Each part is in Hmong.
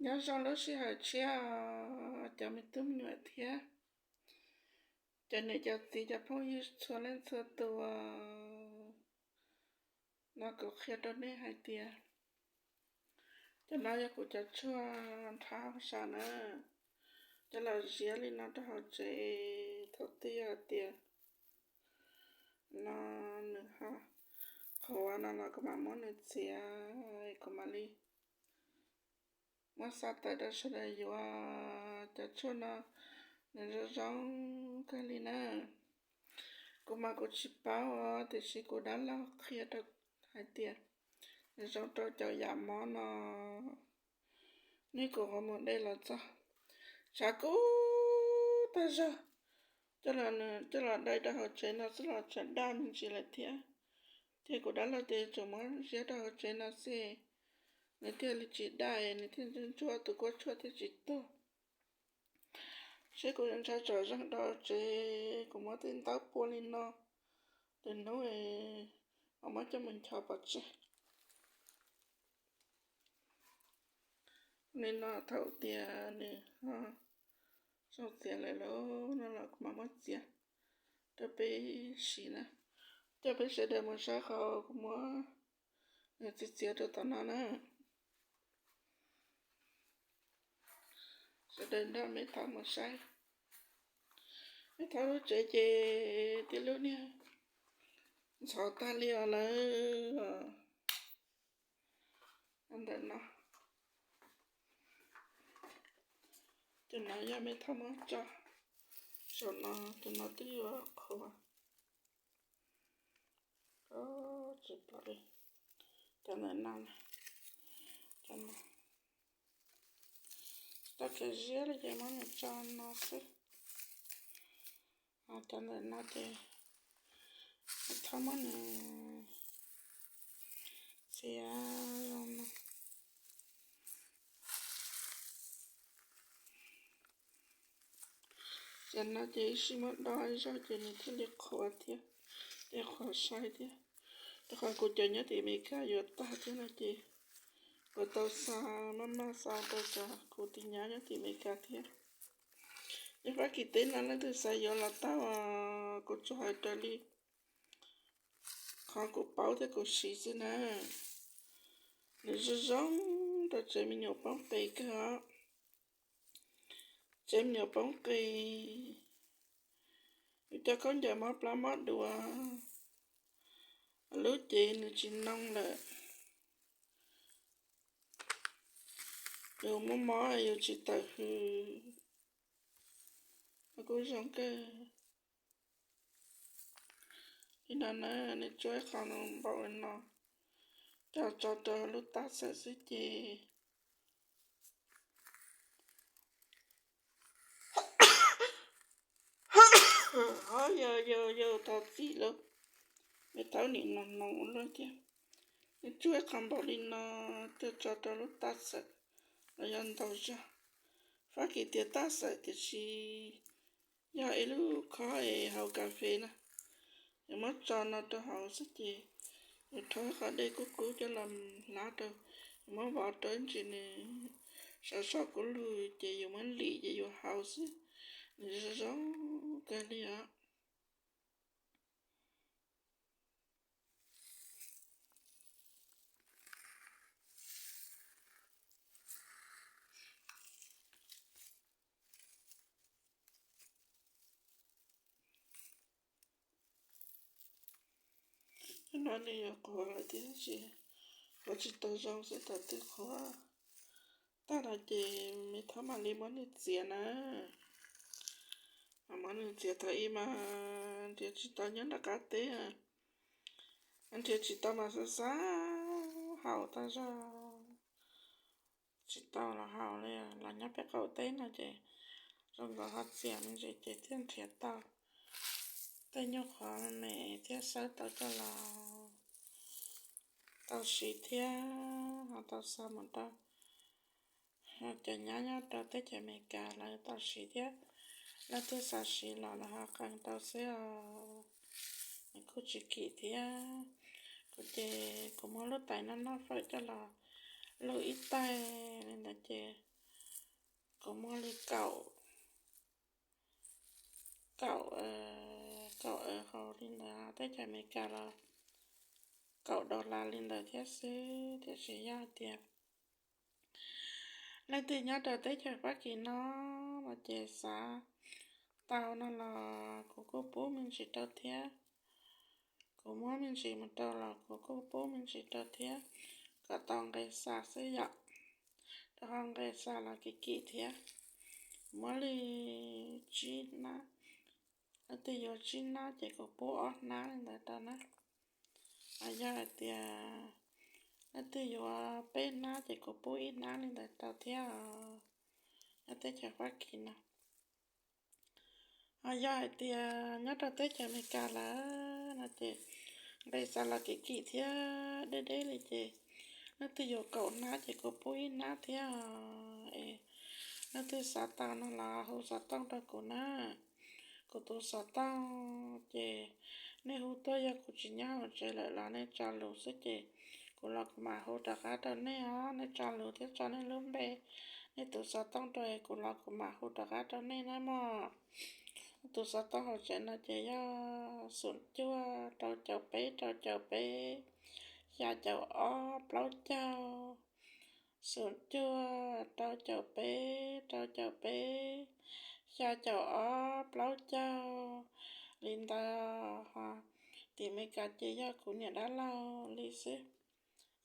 Nyob zoo lub sij hawm tshiab, cov me tub me nyuam thiab cov niam cov txiv cov phooj ywg txhua leej txhua tus. No kuv qhia rau nej hais tias cov no yog kuv cov tshuaj nrhav hauj sam na, coj los ziab li no rau hauv tsev, thaum twg yog hais tias no nws ho qhuav no los kuv mam muab nws txiav, kuv mam li muab xa tawm rau sawv daws yuav. Cov tshuaj no nws zoo zoo kawg li na. Kuv mas kuv tsis paub os, tiam sis kuv dab laug qhia rau hais tias nws zoo rau cov yam mob no. Nej kuv qhov mus de los txog, tshav kub tag zog, coj los dai rau hauv tsev no xwb los tshav daj me ntsis lawm thiab. Ces kuv dab laug tias tsuas muab ziab rau hauv tsev no xwb, nws thiaj li tsis daj, nws thiaj ntsuab ntsuab, tus kuab tshuaj thiaj tsis tuag. Seb kuv ntshai tsam zeeg rau hauv tsev, kuv muab tej ntaub pua li no, lwm hnub mam muab coj mus nchos pov tseg. Li no thaum tias nws ho zoo txiav lawm lauj no los kuv mam muab txiav rau peb siv na. Coj peb sawv daws mus saib qhov kuv muab nws txiav txiav rau tom no na. Sawv daws nrog me thaub mus saib. Me thaub lub tsev ces tib lub niag ntxhov tag li os lawm. Ntawm no, cov no yog me thaub muab tso saum no, cov no twb yuav qhuav. Tsis pom li. Cov ntawm no, cov no tsis tau kev ziab li ces muab nws tso no xwb. Cov ntawm no ces thaub muab nws txiav zoo no. Cov no ces ib sij muab do ib zaug ces nws thiaj li qhuav thiab, thiaj qhuav sai thiab. Rau qhov kuv cov nyob tim Amelikas yuav tag thiab no ces kuv tau xa maj maj xa rau cov kuv tus nyab nyob tim Amelikas thiab. Nyob Fab Kis teb no leej twg xav yuav los tau, kuv tsuas hais raws li qhov kuv paub thiab kuv siv xwb na. Nws zoo zoo rau tsev me nyuam poob qis kawg os. Tsev me nyuam poob qis, yus coj khaub ncaws mob plab mob duav, lub cev nws tsis noo lawm, yus muaj mob yus tsis tawm hws, kuj zoo kawg. Li no na, nws tsuab ib qho npaum li no, coj tso rau lub tab xawm xwb ces ho yog yog yog thov txim lauj, me thaub nim no no ua luaj thiab. Nws tsuab ib qho npaum li no, coj tso rau lub tab xawm los yog ntaus zog. Fab Kis tias tab xawm tiam sis yog ib lub khob es haus kas fes na, yus muab tso no rau hauv xwb ces yus rhaub qhov dej kub kub coj los hlab rau, yus muab vov rau ib ntsis nws sov so kub lug ces yus muab lim ces yus haus xwb, nws zoo zoo kawg li os. No nws yuav qhuav lawm tiam sis qhuav tsis tau zoo xwb, thaum twg qhuav tag no ces me thaub mam li muab nws txiav na. Mam muab nws txiav, thaum ub mas nrhiav tsis tau nyob nram qab teb, nrhiav tsis tau mas xav xav haus tag zog, tsis tau los haus li. Los nyob peb qaum teb no ces zoo nkaus ho txias me ntsis ces thiaj nrhiav tau tej nyuag qhov me me thiab xawb tau coj los tau siv thiab ho tau xa mus rau cov nyab nyob rau teb chaws Amelikas lawv tau siv thiab. Leej twg xav siv los lawv ho qee tau xwb os. Nws kuj tsis kim thiab. Kuv ces kuv muab lub tais noj noj fawm coj los lug ib tais li ntawd ces Kuv muaj li kaum, kaum, kaum ev hauv li ntawd, teb chaws Amelikas los kaum dollar li ntawd thiab xwb. Tiam sis yog hais tias leej twg nyob rau teb chaws Fab Kis no no ces xav tau no los kuv kuj pub me ntsis rau thiab. Kuv muab me ntsis mus rau los kuv kuj pub me ntsis rau thiab, kom tau nqe xa xwb yom. Rau qhov nqe xa los kim kim thiab. Muab li tsib hnab, leej twg yuav tsib hnab ces kuv pub ob hnab li ntawd rau na. Yog hais tias leej twg yuav peb hnab ces kuv pub ib hnab li ntawd rau thiab os. Nyob teb chaws Fab Kis no. Ho yog hais tias nyob rau teb chaws Amelikas lawm no ces nqe xa los kim kim thiab deb deb li ces leej twg yuav kaum hnab ces kuv pub ib hnab thiab os. Es leej twg xav tau no los hu xov tooj rau kuv na. Kuv tus xov tooj ces nej hu tuaj, yog kuv tsis nyob hauv tsev lawm los nej tso lus xwb ces kuv los kuv mam hu rov qab rau nej os. Nej tso lus thiab tso nej lub npe, nej tus xov tooj rau es kuv los kuv mam hu rov qab rau nej na mog. Tus xov tooj hauv tsev no ces yog xoom cuaj rau caum peb rau caum peb xya caum ob plaub caug, xoom cuaj rau caum peb rau caum peb xya caum ob plaub caug li ntawd. Ho tim Amelikas ces yog kuv niam dab laug li xwb,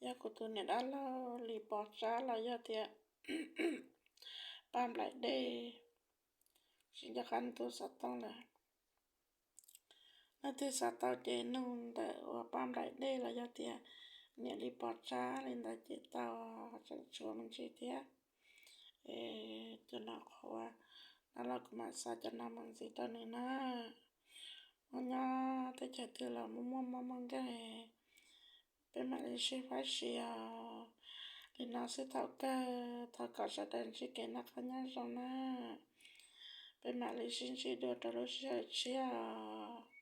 yog kuv tus niam dab laug Lis Pov Tsab los yog tias Paj Nplaim Dej, tsis nco qab nws tus xov tooj lawm. Leej twg xav tau ces nug ntawm uas Paj Nplaim Dej los yog tias niam Lis Pov Tsab li ntawd ces tau, tseem tshuav me ntsis thiab. Es cov no qhuav no los kuv mam xa cov no mus ntxiv rau nws na. Muaj nyob teb chaws twg los muaj muaj mob muaj nkeeg, peb mam li sib faib sia os. Li no xwb thaum kawg, thov kom sawv daws ntsib kev noj qab nyob zoo na. Peb mam li sib ntsib dua rau lub sij hawm tshiab os.